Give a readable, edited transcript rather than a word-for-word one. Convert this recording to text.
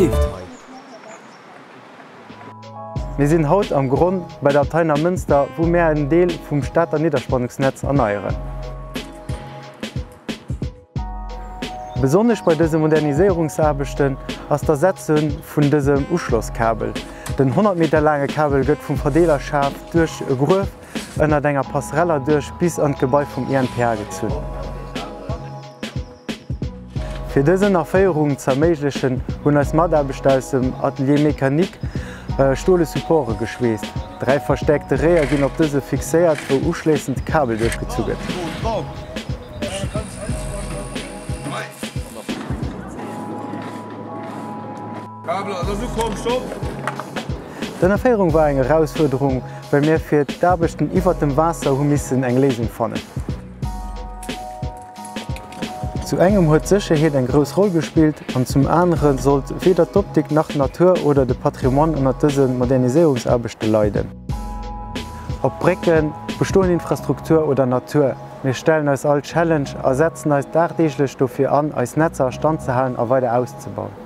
leeft hei? Mir sinn haut am Gronn bei der Abtei Neimënster, wou mär en Deel vum Stater Nidderspannungsnetz erneieren. Besonnesch bei dëse Moderniséierungsaarbechten ass d'Ersetze vun dësem Uschlosskabel. Den 100 Meter laange Kabel gëtt vum Verdeelerschaf duerch e Gruef ënnert enger Passerelle erduerch bis an d'Gebai vum INPA gezunn. Fir dës Ënnerféierung ze erméiglechen, hunn eis Mataarbechter aus dem Atelier Mécanique stole Supporte geschweesst. 3 verstäerkte Réier ginn op dëse fixéiert, wou uschléissend de Kabel duerchgezu gëtt. D'Ënnerféierung war eng Erausfuerderung, well mir fir d'Aarbechten iwwert dem Waasser hu missen eng Léisung fannen. Zu engem huet d'Sécherheet eng grouss Roll gespillt an zum anere sollt weder d'Optik nach d'Natur oder de Patrimoine ënnert dëse Moderniséierungsaarbechte leiden. Ob Brécken, bestoend Infrastruktur oder Natur, mir stellen eis all Challenge a setzen eis dagdeeglech dofir an, eis Netzer a Stand ze halen a weider auszebauen.